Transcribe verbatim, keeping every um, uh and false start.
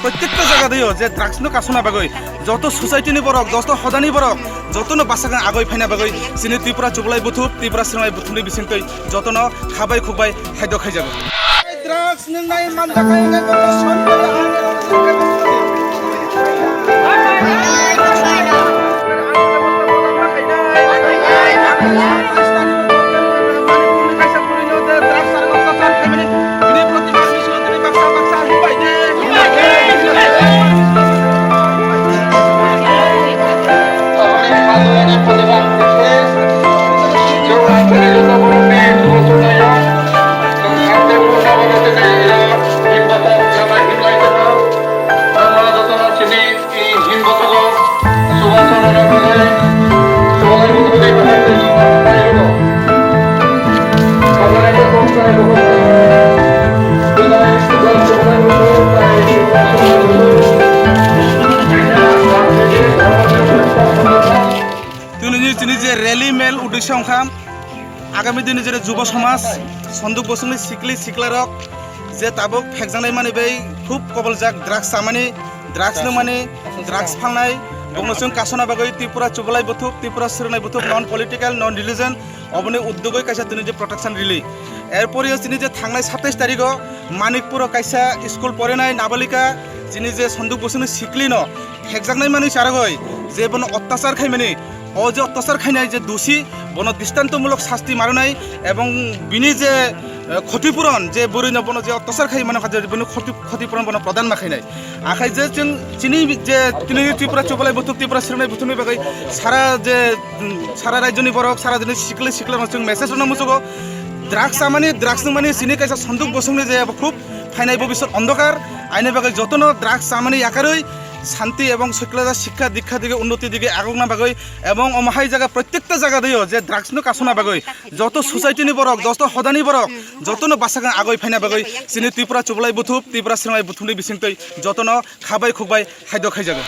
Protekta jaga dio je drugs no kasuna bagwi, joto society ni borok, joto hodani borok, joto no basakang agoi phaina bagwi, chini Tripura Chubalai Buthuk, Tripura Srwngnai Buthuk ni bisingtwi joto no khabai khukbai haido khaijago. Drugs nwngnai manjakhai hwnkhe bono songwi Tini chini je rally mel uddesho wngkha, agami dini je Jubo Somaj, Sonduk Bosongni sikli siklarok je tabuk phekjaknai mani bai khub koboljak drugs chamani, drugs nungmani, drugs phangnai, bokno chwng kasona bagwi Tripura Chubalai Buthuk, Tripura Srwngnai Buthuk, non political, non religion, oboni uddogoi kaisa tini je protection rally. Erporiyo chini je thangnai satais tarigo Manikpuro kaisa school porinai nabalika chini je Sonduk Bosongni siklino phekjaknai manwi charagoi je bono ottachar khaimani, o je ottachar khainai je dusi, bono dristontomulok sasti marinai ebong bini je, eh, khotipuron je bwrwino bono je ottachar khai mano kha je bini khoti-, khotipuron bono prodan ma khainai. Akhai je chwng chini je tini Tripura Chubalai Buthuk, Tripura Srwngnai Buthukni bagwi sara je, mm, sara rajyoni borok, sara joni sikla sikla rok chwng message rwna muchugo. Drugs chamani, drugs nungmani chini kaisa Sonduk Bosongni je abo khub phainai bobisot ondokar. Aini bagwi jotono drugs chamani yakarwi santi ebong sikla sikha dikha dige unnoti dige agokna bagwi ebong omo hai jaga protekta jaga dio je drugs no kasona bagwi joto society ni borok, joto hodani borok, jotono basakang agoi phaina bagwi chini Tripura Chubalai Buthuk, Tripura Srwngnai Buthukni bisingtwi jotono khabai khukbai haido khaijago.